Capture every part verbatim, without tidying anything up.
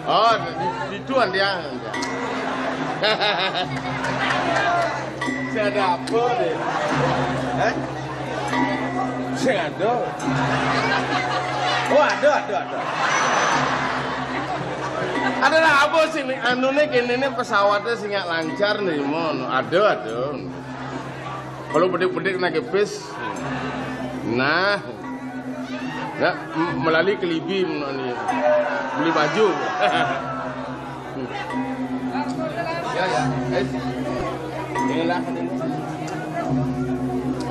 Oh, di, di tuan dia. Sing ada apa dia? Hah? Sing ada. Oh, ada, ada, ada. Ada lah apa sih nih? Anu nih, kene nih pesawatnya sing lancar nih, mon. Ada, ada. Kalau bedik-bedik nak kepis. Nah. Ya, m-, melalui kelibi, m-, ni. Beli baju. Ya, ya. Eh. Inilah.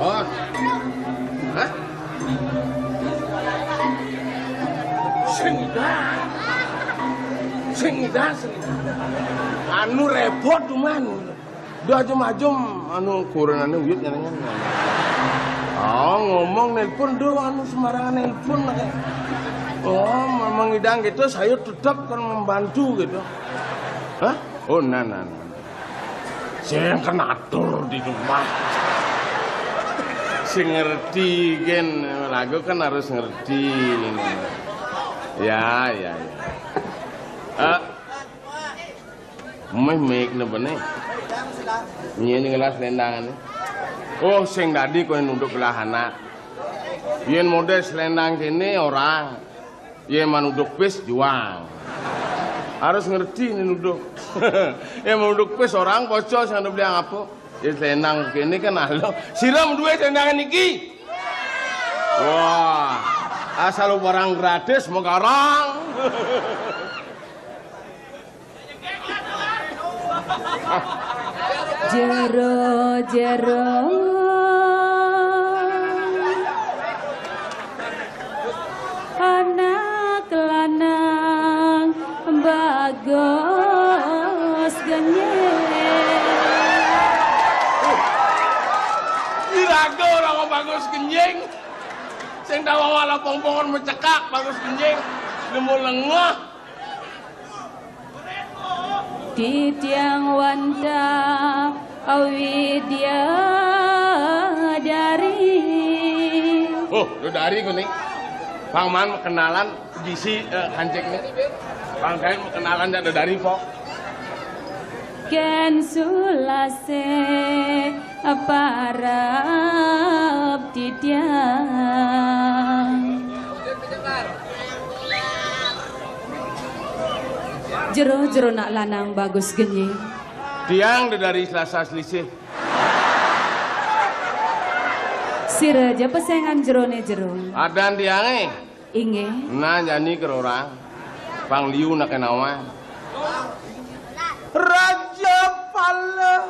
Oh. Hah? Sing idan. Sing idan, sing idan. Anu repot cuman. Dah ajem-ajem, anu, kurenane uyut nyenengan. Oh, ngomong nelpon, doh, anu, sembarangan nelpon, kayak. Oh, memang idang gitu, saya tetap kan membantu gitu. Hah? Oh, nah, nah, nah. Saya yang kena atur di rumah. Sing ngerti, gen, lagu kan harus ngerti. Ya, ya, ya. Eh, Méh mék né bené. Nyén ngelas léndangané. Oh, sing dadi kowe nunduk gelah anak. Yén model selendang kéné ora. Yén manuduk pis juang. Harus ngerti né nuduk. Yén manuduk pis orang bocor sing ada beli apa. Yén selendang kéné kan alo. Sira duwe selendang niki. Wah, asal barang gratis megarang. Jero-jero anak lanang bagus genying. Iraga orang bagus genying. Sing tawa wala pongpongan mencekak bagus genying. Nemu lengah. Titiang wantah awidya dari. Oh, lu dari kuning. Pangman kenalan gisi, eh, kancing nih. Pangkain kenalan dah dari po. Kén sulase parab titiang. Jero-jero nak lanang bagus genying. Tiang dedari Selasa Selisih. Sira ja pesengan jerone jero. Adan tiange. Inggih. Nah, jani kerorang. Pang liu nak nawang. Raja Pala.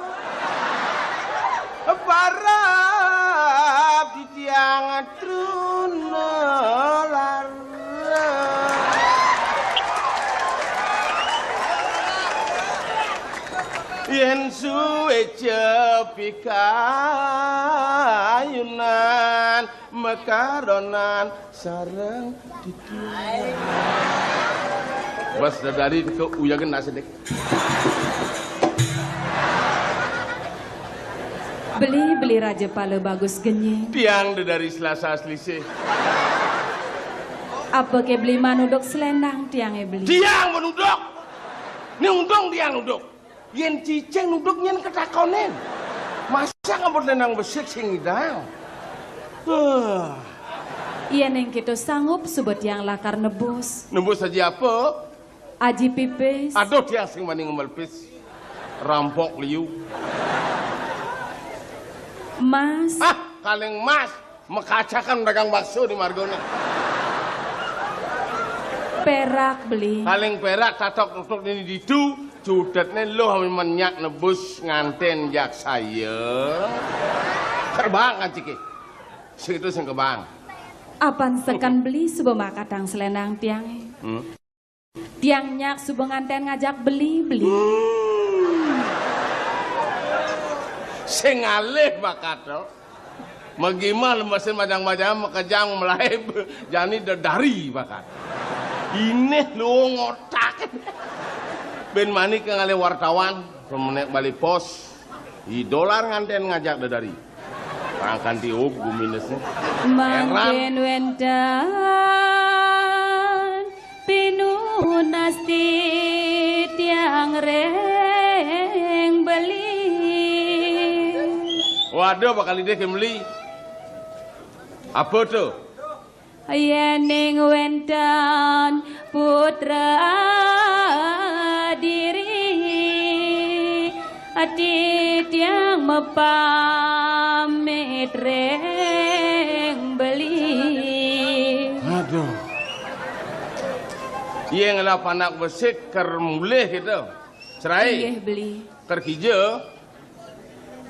Parab titiang truna lara. Yen suwe cepikayunan mekaronan sareng titiang. Bas, dedari ke uyagen nasi dek. Beli, beli Raja Pala bagus genying. Tiang dedari Selasa Selisih. Apa ke beli manuduk selendang tiange beli? Tiang manuduk. Ni untung tiang nuduk. Yen cicing nuduk nyen ketakonin. Masa ngabut lenang besik sing ngidang. Huh. Yen ing kita sanggup suba tiang lakar nebus. Nebus aji apa? Aji pipis. Aduh, tiang sing mani ngemelpis. Rampok liu. Mas. Ah, kaleng mas. Mekacakan dagang bakso di margone. Perak beli. Kaleng perak tatok tutuk ini ditu, cutetne loh amin menyak nebus nganten jak saya. Kerbang kan ciki. Situ sing kebang. Apan sekan beli suba makatang selendang tiange. Hmm. Tiang nyak suba nganten ngajak beli, beli. Hmm. Sing ngalih makato. Magimah lemesin majang-majang makejang melaib jani dedari bakat. Ineh luung otak. Ben mani ke ngalih wartawan, pemenek bali pos. I dolar nganten ngajak dedari. Pangkan tiup guminesne. Mangkin wenten ring beli. Waduh, bakal idih ke meli. Apa to? Yéning wénten putra diri, titiang mapamit ring beli. Aduh. Yéning ngelah panak besik ker mulih kéto. Cerai. Inggih, beli. Ker kija.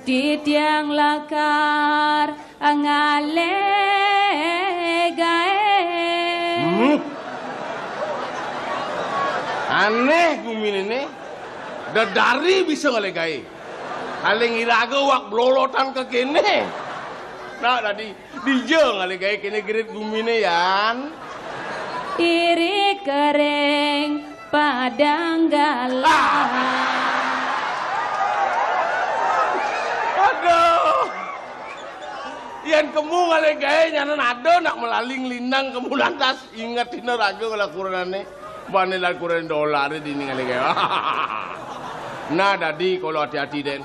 Titiang lakar ngalih gaé. Hmm. Anéh guminé né. Dedari bisa ngalih gaé. Paling iraga wak blolotan ka kéné. Nah, dadi dija ngalih gaé kéné gerit guminé, Yan? Irit ka ring Padang Galang. Ah. Aduh. Yén kemu ngalih gaé nyanan ada nak malaling lintang kemu lantas inget dina raga ngelah kuranané. Bani lan kurenan dolaré dini ngalih gaé. Nah, dadi kala ati-ati dén.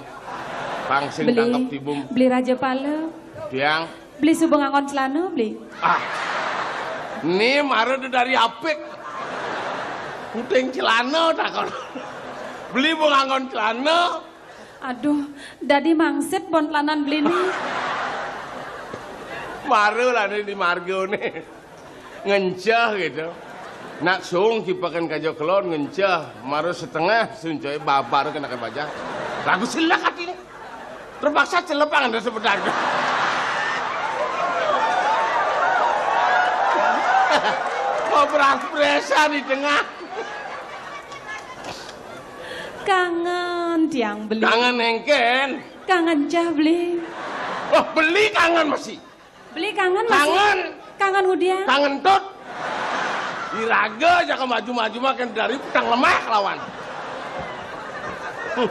Pang sing tangkep tibum. Beli Raja Pala. Tiang. Beli suba nganggon celana, beli. Ah. Né mara dedari apik. Puting celana takon. Beli ba nganggon celana. Aduh, dadi mangsit bon telanan beli né. Mara lah né di marga né. Ngenceh gitu. Nak sung kipakan kaja kelon ngenceh, mara setengah suncoy babar kena ke bajah. Lagu selek ati né. Terpaksa celepang ada sebedak. Mau beras-beresan di tengah. Kangen tiang beli. Kangen éngkén. Kangen cah beli. Oh, beli kangen masih. Beli kangen masih. Kangen. Kangen hudian. Kangen tut. Iraga aja ke maju-maju makin dari petang lemah lawan. Huh.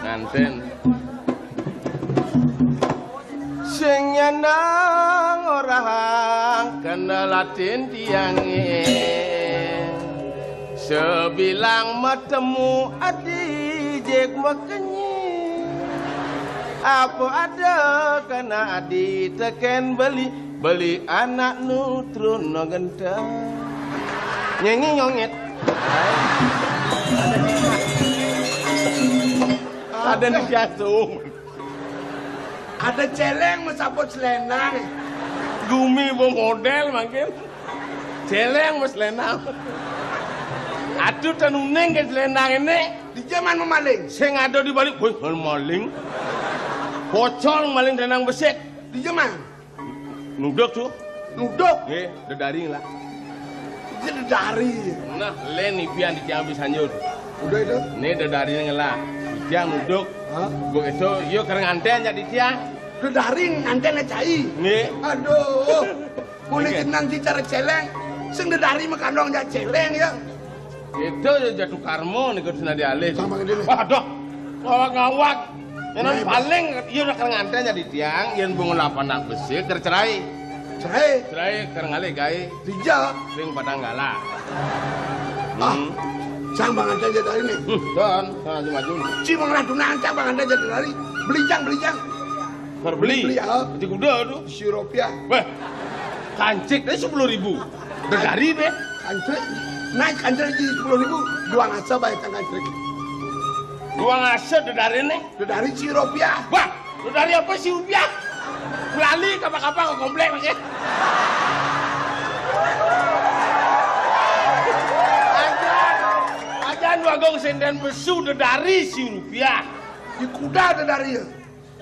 Nganten. Sing nyanang orahang kena latin tiangé. Sebilang matemu adi jek makenyi. Apa ada kena adi teken beli, beli anak nu trun no genta. Nyanyi nyongit. Ada di jantung. Ada celeng mesaput selendang. Gumi bo model makin. Celeng mes selendang. Aduh, tan uning ke selendang ini. Di zaman memaling. Sing ada di balik, woi, maling. Pocong maling selendang besik. Di zaman. Nuduk tuh. Nuduk. Nggih, dedari ngelah. Iya dedari. Nah, lén ipian di tiang bisa nyud. Udah itu. Né dedari ngelah. Tiang nuduk. Hah? Begitu, yuk ker nganten jadi tiang. Dedari nganten cai. Nggih. Aduh. Mulai jenang ci cara celeng. Sing dedari makandong jak celeng ya. Itu ya jatuh karma nih kudu senadi alih. Sama gede nih. Waduh. Ngawak-ngawak. Yang paling iya udah ker nganten jadi tiang, yang bunga lapan anak besi tercerai. Cerai. Cerai ker ngalih gaé. Dija. Ring Padang Galang. Ah. Hmm. Sang bangan aja dari nih. Hmm, don, sana maju. Ci mengelah tunangan sang bangan aja dari. Beli jang, beli jang. Berbeli. Beli, ya. Di kuda tuh. Si rupiah. Weh. Kancik deh sepuluh ribu. Dedari deh. Kancik. Naik kancik lagi sepuluh ribu. Dua ngasa bayar kancik. Dua ngasa dedari nih. Dedari si rupiah. Wah, dedari apa si rupiah? Lali kapal-kapal ke komplek lagi. Ajan, ajan wagung senden besu dedari si rupiah. Di kuda dedari ya.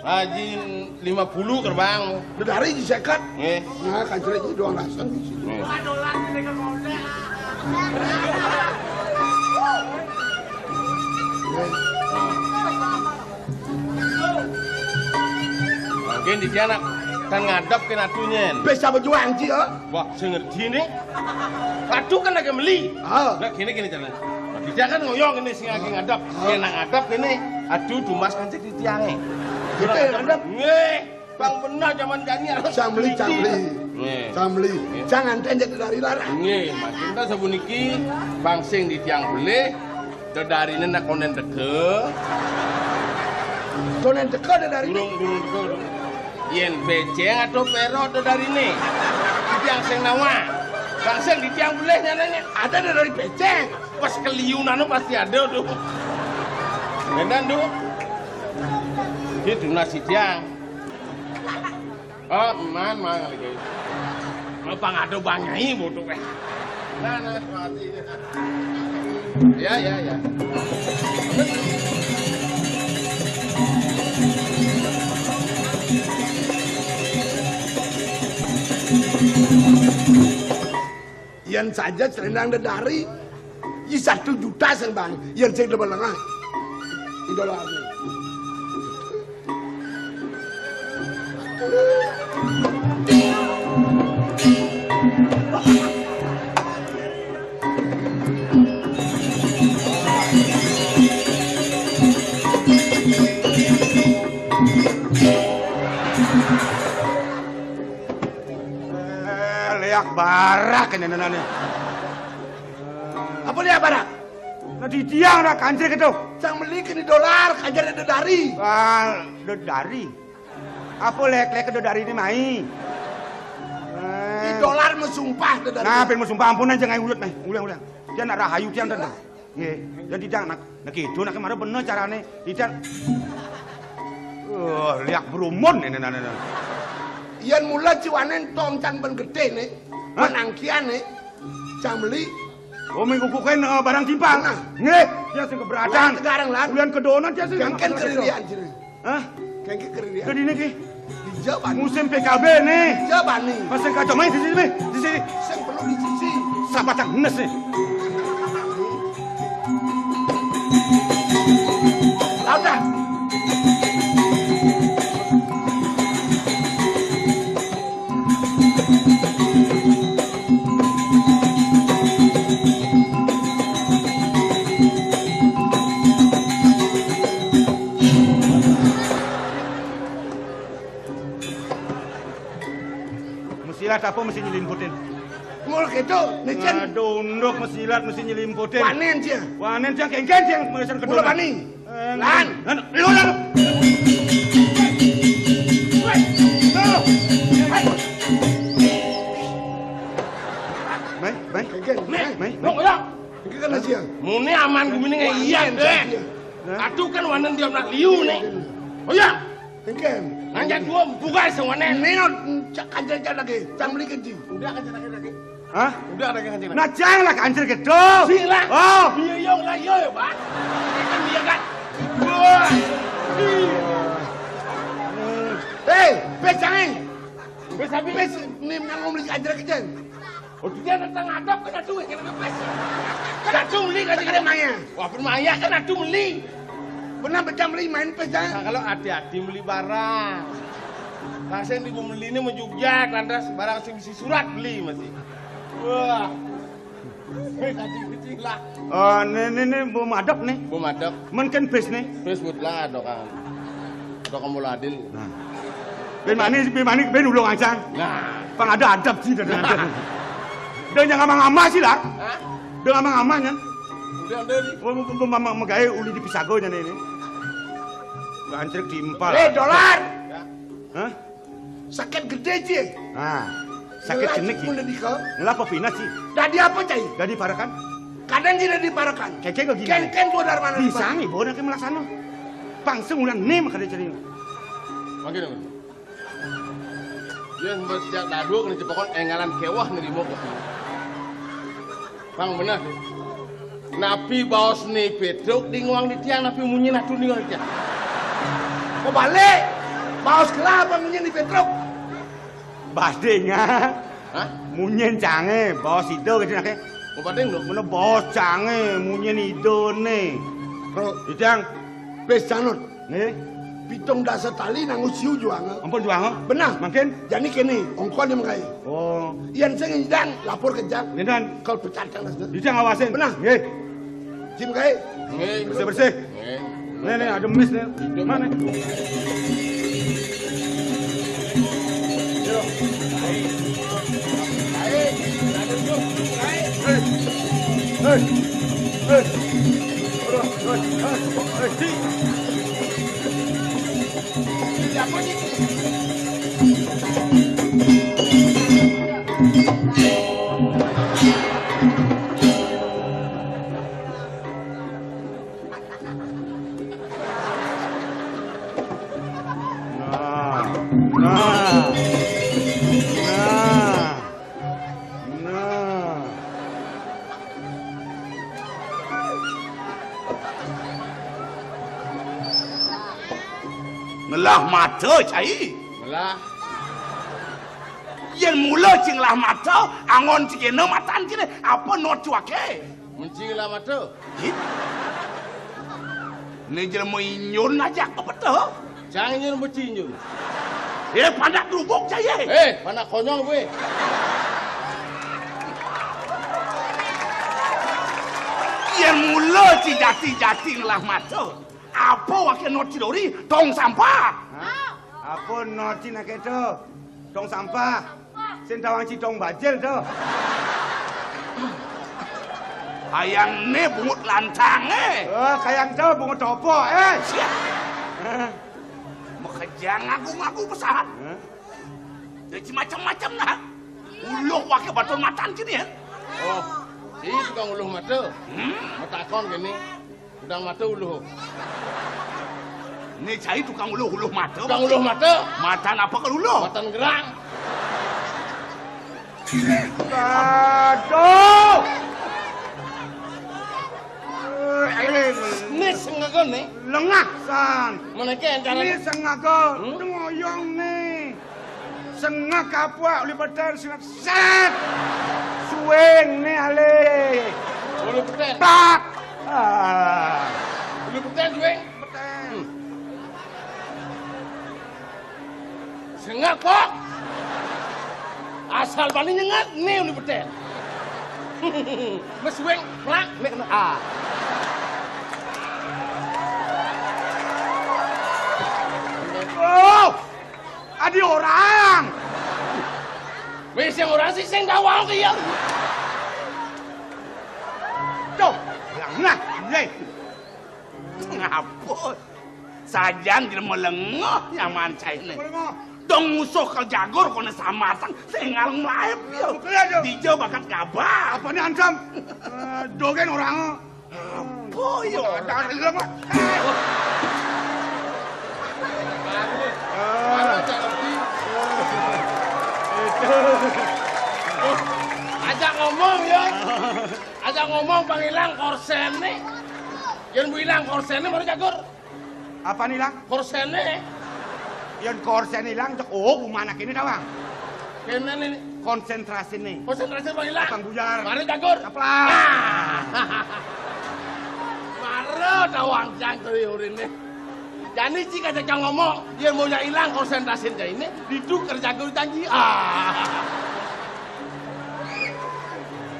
Rajin lima puluh kerbang. Bedari ji seket. Nggih. Nah, kancil ji doang rasan di sini. Nggih. Mungkin di sana kan ngadep ke natunyen. Bisa berjuang ji, ya. Wah, sing ngerti nih. Aduh kan lagi meli. Ah. Nah, gini, gini caranya. Nah, dia kan ngoyong ini sing lagi ngadep. Ah. Dia nak ngadep ini. Aduh, dumas kan jadi tiangnya. Kita yang ngadep. Nggih. Bang bener jaman jani harus Cang Beli, Cang Beli. Nggih. Cang Beli. Nggih. Jangan tenjet dari larang. Nggih, maksudnya sapuniki bang sing di tiang belih, dedarine nak konden teka. Konden teka dedari. Durung, durung teka, durung. Yen beceng atau perot dedarine. Di tiang sing nawa. Bang sing di tiang belih nyananya. Ada dedari beceng. Pas keliunan pasti ada tuh. Ngendan tuh. Gitu nasi tiang. Oh, man, man, kali kayak. Apa nggak ada bang nyai bodoh eh. Nah, nah, mati. Ya, ya, ya. Yen saja selendang dedari, i satu juta sing bang, yen sing demen lengah. Idola. Eh, leak barak ini nenane. Apa leak barak? Nah, di tiang nak kancil gitu. Cang Beli kene dolar, kajar dedari. Ah, dedari. Apa lek-lek dedari ini mai? Di dolar mesumpah dedari. Nah, ben mesumpah ampun aja ngai uyut mai. Ulang, ulang. Dia nak rahayu dia ndak. Nggih, yen tidak nak nek itu nak kemarin bener carane. Tidak. Oh, leak berumun ini nana. Yen mula ciwanen tong cang ben gedene, hah? Ben angkiane, Cang Beli. Oh, minggu kuken eh, barang timpal. Nah. Nggih, dia sing keberatan. Tegarang lan. Ulian kedonan dia sing. Kengken keririan sini. Hah? Kengke keririan. Kedine ki? Dija bani. Musim P K B ne. Dija bani. Pas sing kacau main di sini, di sini. Sing perlu di sisi. Sabatang nes ne. Laudah. Mesilat apa mesti nyelimputin? Mul gitu, nicen. Aduh, unduk mesilat mesti nyelimputin. Wanen cia. Wanen cia kengken cia melesan kedua. Mula bani. Eh, lan. Lan, lu lan. Weh, lu. Hei. Mai, mai. Kengken. Mai, mai. Lu ya. Iki kan aja. Mune aman gumine iya deh. Hah? Atuh kan wanen dia nak liu nih. Oh ya. Kengken. Nanya dua buka semuanya. Ini no cak kancil cak lagi. Cang Beli kenci. Udah kancil lagi lagi. Hah? Udah ada kancil. Nah, cang lah kancil gitu. Sila. Oh. Iya iya lah iya ya, Pak. Kan dia kan. Wah. Hei, pecangin. Pes tapi pes nih yang ngomong kancil kecil. Oh, dia datang ngadap kan aduh kena pes. Kan aduh meli kan kena maya. Wah, pun maya kan aduh meli. Benar pecah meli main pes ya. Nah, kalau hati-hati meli barang. Rasanya di meli ini menjujak lantas barang sing isi surat beli masih. Wah. Kecil-kecil lah. Oh, ini ini ini bom adep nih. Bom adep. Men kan pes nih. Pes buat lah dokan. Dokan mula adil. Nah. Ben mani ben mani ben ulung ancang. Nah. Pang ada adep sih dan ada. Dan jangan ngama-ngama sih lah. Hah? Udah ngama-ngama kan. Udah ada nih. Mau mau mau mau megai uli di pisago nyane ini. Gancrek timpal. Eh, dolar. Ya. Hah? Sakit gede sih. Nah. Sakit jenik sih. Mulai dika. Ngelapa pinat sih. Dadi apa cai? Dadi parakan. Kadang tidak diparakan. Kengkeng kok gini. Kengkeng keluar dari mana? Bisa nih, bawa nanti melaksana. Pang sebulan nih makanya cerita. Makin apa? Dia sempat sejak dadu kena cepokan engalan kewah nerima kopi. Bang benar. Napi baos ni Petruk di nguang di tiang napi munyi natu ni tiang. Kok balik? Baos kelah apa munyi ni Petruk? Bas ding ah. Hah? Munyin cange, baos ida gitu nake. Apa ding lo? Mana baos cange, munyin ida ne. Bro, idang. Pes canut. Nggih. Pitung dasa tali nang usiu juang. Ampun juang. Benar. Mungkin. Jadi kene, ongkon yang mengkai. Oh. Yang sing idang lapor ke jang. Ngedan. Kalau pecat kan rasanya. Idang awasin. Benar. Nggih. Jim kai. Nggih. Bersih-bersih. Nggih. Nih nih ada mis nih. Mana? Nah, nah, nah, nah. Ngelah mata, cai. Ngelah. Yén mula ci ngelah mata, anggon ci kéné matan ci né, apa not ci waké? Mun ci ngelah mata. Ih. Né jelema injun ajak pepeteh. Cang injun, beci injun. Eh, pandak grubuk cai. Eh, pandak konyong kowe. Yén mula ci jati-jati ngelah mata, apa waké not ci dori? Tong sampah. Hah? Apa not ci naké to? Tong sampah. Sing tawang ci tong bajil to. Kayang né bungut lantangé. Oh, kayang to bungut topo, eh. Siap. Eh. Makejang ngaku-ngaku pesahat. Hah? Dadi macem-macem nah. Uluh waké batur matan kini ya. Oh, ci tukang uluh mata. Hmm? Matakon kéné. Tukang mata uluh. Né cai tukang uluh, uluh mata. Tukang uluh mata. Matan apa kal uluh? Matan gerang. Aduh. Né sengega né. Lengah san. Menéké encara. Né sengega. Hmm? Ngoyong né. Sengak kapuak uli petén sengak sét. Suwing né alih. Uli petén. Pak. Ah. Uli petén suwing. Petén. Sengak kok. Asal bani nyengat né uli petén. Mas suwing plak né kena ah. Oh. Adi orang. Wis sing orang sih sing tawang ki ya. Tuh, yang nah, iya. Ngapa? Sajan jelema lengoh nyaman cainé. Lengoh. Dong musuh kal jagur koné samatang sing ngaleng mlaib ya. Betul ya, Jo. Dija bakat gabah. Apa nih ancam? Eh, dogén orang. Apa ya? Ada, ada, ada, Pak. Ajak ngomong ya. Ajak ngomong pang ilang korséné. Yén bu ilang korséné baru jagur. Apa nih ilang? Korséné. Yén korsén ilang cék oh bu mana kéné tawang. Kéné né. Konsentrasiné. Konsentrasi bang ilang. Bang buyar. Mari cakur. Caplang. Ah. Mara tawang cang teri uriné. Jani ci kacang ngomong, yén mau ilang konsentrasi jainé, ditu kerja guru janji. Ah.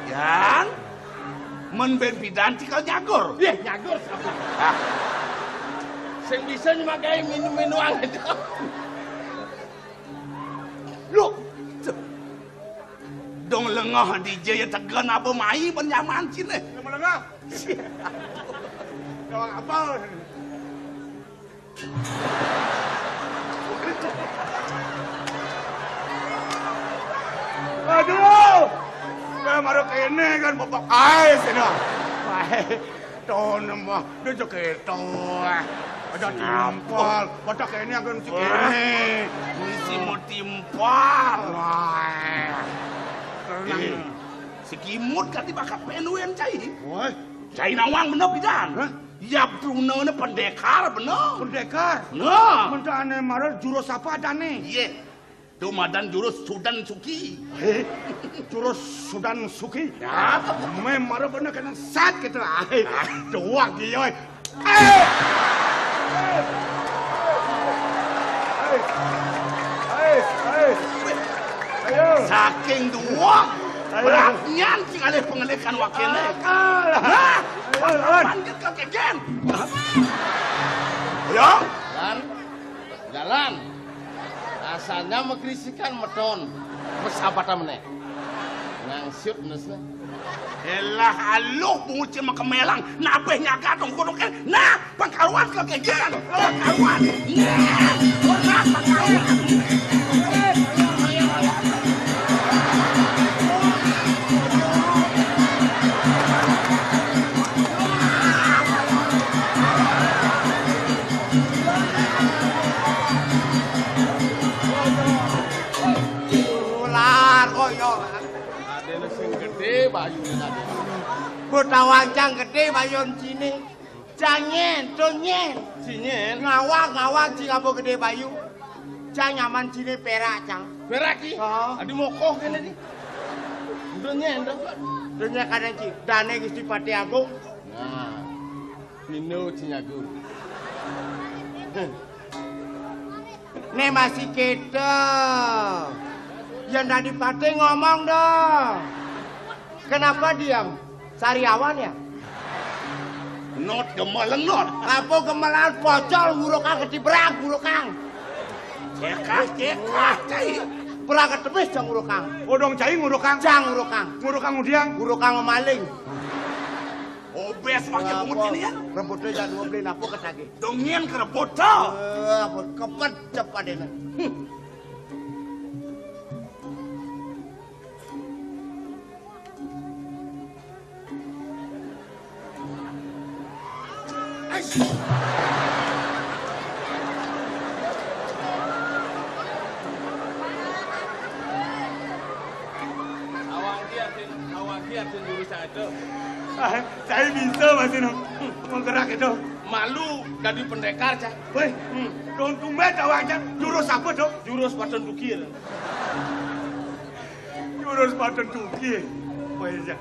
Yan, men ben pidan ci kal nyagur. Yéh, nyagur. Ah. Sing bisa nyemakai minum-minuman itu. Loh. Dong lengoh dija ya tegen apa mai ben nyaman ciné. Lengoh-lengoh. Dong apa? Aduh. Lah mara kéné kan bapak aé sina. Wah. Toné mah, dia cek itu. Ada timpal, pada kene akan si kene. Isi mau timpal. Wah. Tenang. Eh, si Kimut kati bakat penuen cai. Wah. Cai nawang bener pidan. Hah? Ya, brunone pendekar bener. Pendekar? Bener. Mentane marel jurus apa adane? Iya. Dumadan jurus Sudan Suki. Eh, jurus Sudan Suki? Ya. Memara bener kena sat gitu. Ah, dua gila. Eh! Eh! Eh! Eh! Ayo. Saking dua. Ayo. Beratnya sing alih pengelikan wakilnya. Akal. Hah? Ayo, lawan. Panggil ke kegen. Ayo. Lan. Jalan. Asalnya mekrisikan meton. Mesabata meneh. Nangsut nusna. Elah, aluh bungut cai makemelang. Napih nyaga dong kudukin. Nah, pangkaruan kekejeran. Pangkaruan. Nah, pernah pangkaruan. Ular koyo. Adéna sing gedé bayuné tadi. Botawang cang gedé bayun ciné. Cang nyén, to nyén. Cinyén. Ngawag, ngawag, cing apa gedé bayu. Cang nyaman ciné pérak, cang. Pérak ki? Heeh. Adi mokoh kéné di. Udah nyén, udah. Udah nyén kadang, cing. Dané Gusti Patih Agung. Nah. Mino Cinyagu. Né masih kéto. Yén dadi patih ngomong dong. Kenapa diam? Sariawan ya? Not gemelenot. Apa gemelan pocol ngurukang ketibrak ngurukang. Cekah, cekah, cai. Berangkat tebis jang ngurukang. Odong cai ngurukang. Jang ngurukang. Ngurukang udiang. Ngurukang maling. Obes pakai bungut ini ya. Rebutnya jadwal beli napo ketagih. Dongin ke rebut tuh. Eh, ampun, kepet cepat ini. Hmm. Aish. Awak dia, Tin. Awak dia, Tin, dulu saya tu. Ah, saya bisa masih no. Menggerak itu. Malu jadi pendekar, cah. Woi, hmm. Dong tumben awak, cah. Jurus apa, dong? Jurus paten tukir. Jurus paten tukir. Woi, cah.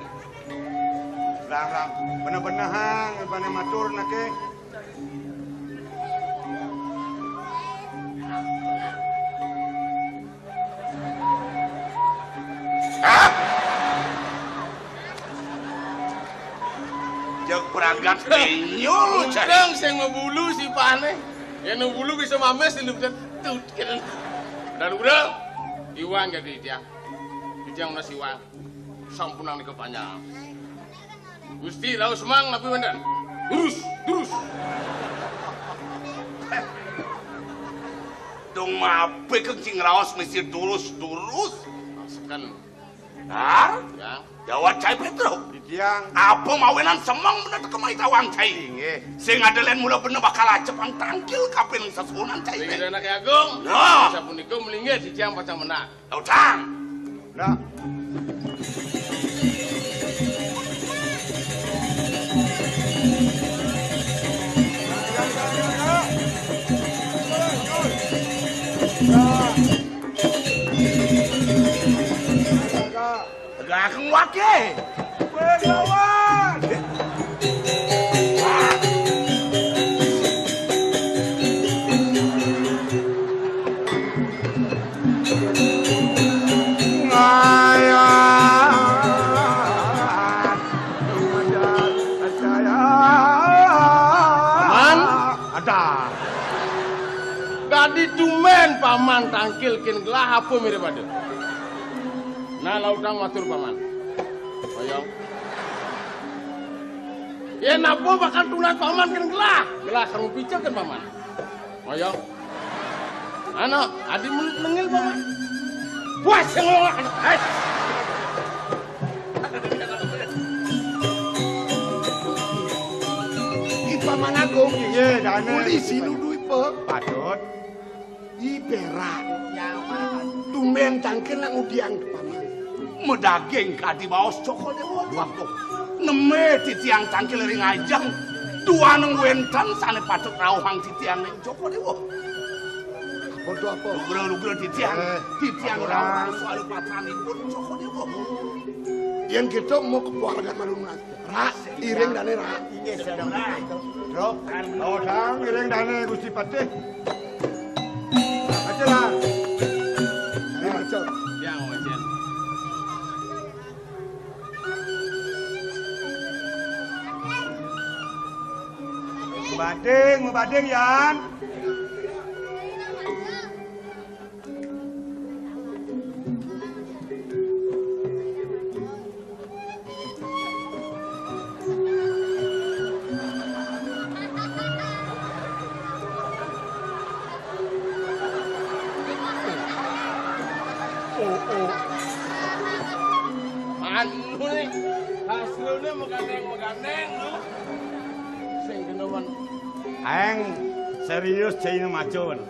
Rang, rang. Bener-bener hang, ibané matur nake. Hah? Jek pragat benyul, cari. Udang sing mabulu si pane. Yang mabulu bisa mames di lubang tut, gitu. Dan udah, iwang jadi dia. Ijang udah siwang. Sampunang di kepanjang. Gusti, laus mang, napi wénten? Durus, durus. Dong mape keng cing raos mesti durus, durus. Masakan. Har? Ya. Jawab cai Petro. Titiang. Apa mawinan semeng bener kemai tawang cai? Inggih. Sing ada lain mula bener bakal acepang tangkil kapin sesuunan cai. Sing ada anak agung. Nah. Sapunika melinggih titiang pacang menang. Tau cang. Nah. Gageng wake. Wéh, lawan. Paman, ada. Dadi tumbén paman tangkil kén gelah apa mirip ada. Nah, lautang matur paman. Oyong. Yén apa bakal tunan paman kén gelah? Gelah sareng pica kén paman. Ayo. Ana, adi menit nengil paman. Wah, sing ngolak. Hei. I Paman Agung. Iya, dana. Polisi nuduh ipa. Patut. Iberak. Tumbén tangkil nang udiang, Paman. Madaging kadi baos Cokor Déwa. Waduh. Nemé titiang tangkil ring ajeng. Duaning wénten sané patut rauhang titiang ring Cokor Déwa. Apa to, apa? Lugra-lugra titiang. Eh, titiang ampura. Rauhang soal patranipun Cokor Déwa. Yén kéto mau keluarga malu. Rak, iring dané, Rak. Inggih, sedeng. Truk. Odang, iring dané, Gusti Patih. Aja lah. Ayo, aja. Ya, wajan. Bading, bading, Yan. Anu nih, hasilnya megandeng-megandeng tuh. Sing kena men. Aeng serius cai maca, men.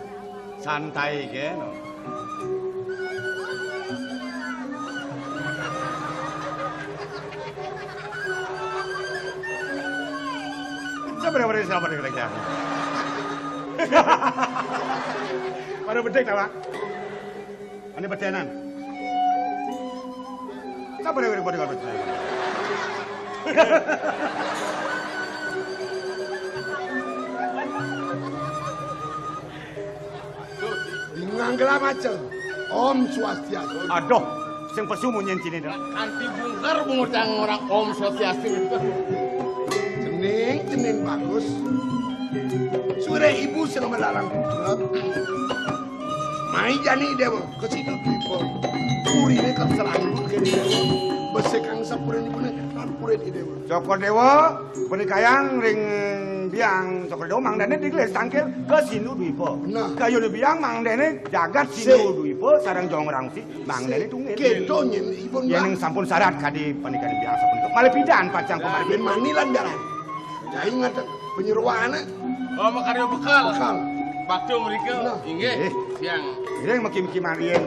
Santai ke, no. Sabar, sabar, sabar, sabar. Pada bedek, Pak. Ane bedenan. Sabar, sabar, sabar, sabar. Bingung gelap aja. Om Swastiastu. Aduh, sing pesu munyin sini dah. Kanti bungker bungutang orang Om Swastiastu. Cening, cening bagus. Sore ibu sing melalang putra. Mai jani Dewa, ke situ Dwipa. Purine kan selangkut ke Dewa. Besekang sapurin ibu ne, kan purin Dewa. Cokor Dewa, penikayang ring biang Cokor Dewa mangdane digelis tangkil ke Sindu Dwipa. Nah. Kayune biang mangdane jagat Sindu Dwipa sareng Jong Rangsi mangdane tunggal. Kedo nyen ipun. Yen sampun syarat kadi panikaning biang sampun. Malih pidan pacang pamargi. Manilan jalan. Jai ngaten penyeruane. Oh, makarya bekal. Bekal. Bakti mrika. Nah. Inggih. Eh. Siang. Iring maki-maki marien.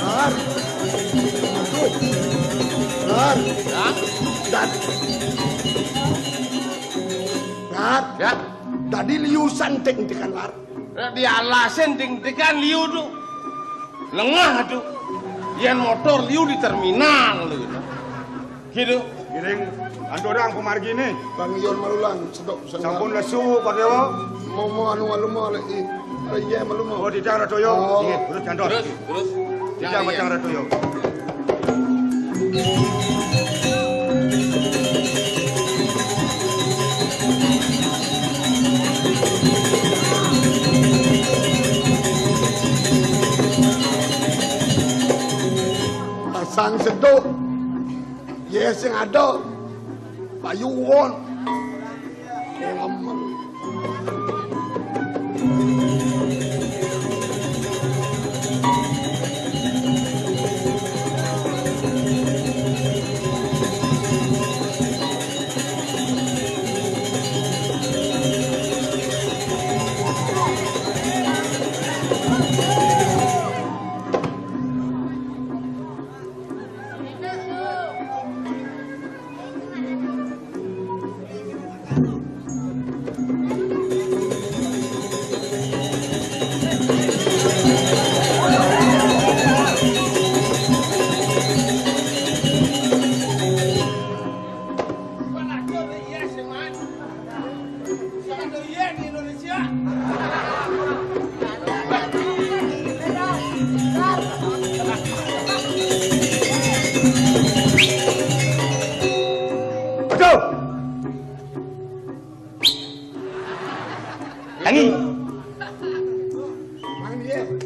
Lar. Aduh. Lar. Ya. Dan. Lar. Ya. Dadi liusan tek-tekan, Lar. Dialasin tek-tekan liu tu. Lengah tu. Yen motor liu di terminal gitu. Gitu. Giring, anturang pamargine. Bang Ion malulang, sedok sangat. Sampun lesu, Pak Dewa. Momo anu malu mo lek i. Iya malu mo. Oh, tidak, Ratu Yo. Oh. Nggih, terus kantor. Terus, terus. Tidak, Yang Pak iya. Ratu Yo. Pasang sedok. Yes, sing ada. Payu won. Kelamen. Aduh. Tangi.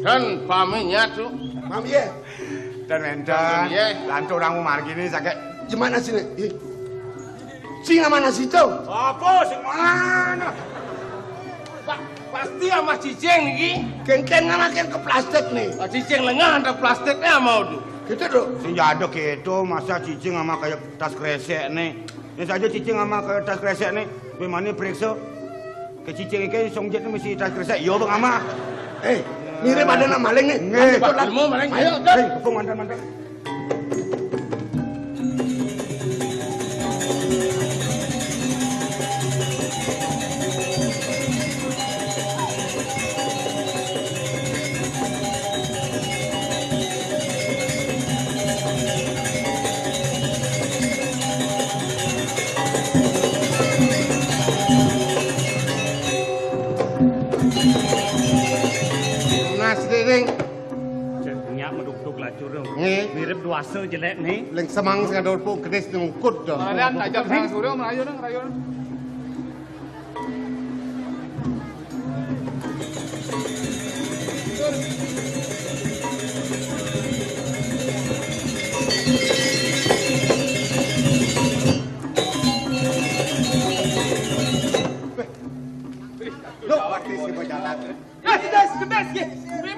Dan pami nyatu. Pami ye. Dan wenten. Iya. Lantur orang margini sakit. Gimana sih, Nek? Ih. Sing amanah situ. Apa sing mana? Pak, pasti ama cicing niki. Kengken ngamakin ke plastik nih. Ah, cicing lengah antar plastiknya mau tuh. Gitu, Dok. Sing ya ada gitu, masa cicing sama kayak tas kresek nih. Ini saja cicing sama kayak tas kresek nih. Bagaimana periksa? Ke cicing iki song jet mesti tas kresek. Yo, Bang Ama. Eh, mirip ada nama maling nih. Nggih. Lanjut, Pak. Ilmu maling. Ayo, Dok. Hei, kepung mantan-mantan. Nas, Ding. Cek nyak meduk-duk lacur tu. Nggih. Mirip duasa jelek ni. Ling semang sing ada pun kenis nyungkut dah. Malian tajam sang surya merayu nang rayu. Yes, yes, the best, yes.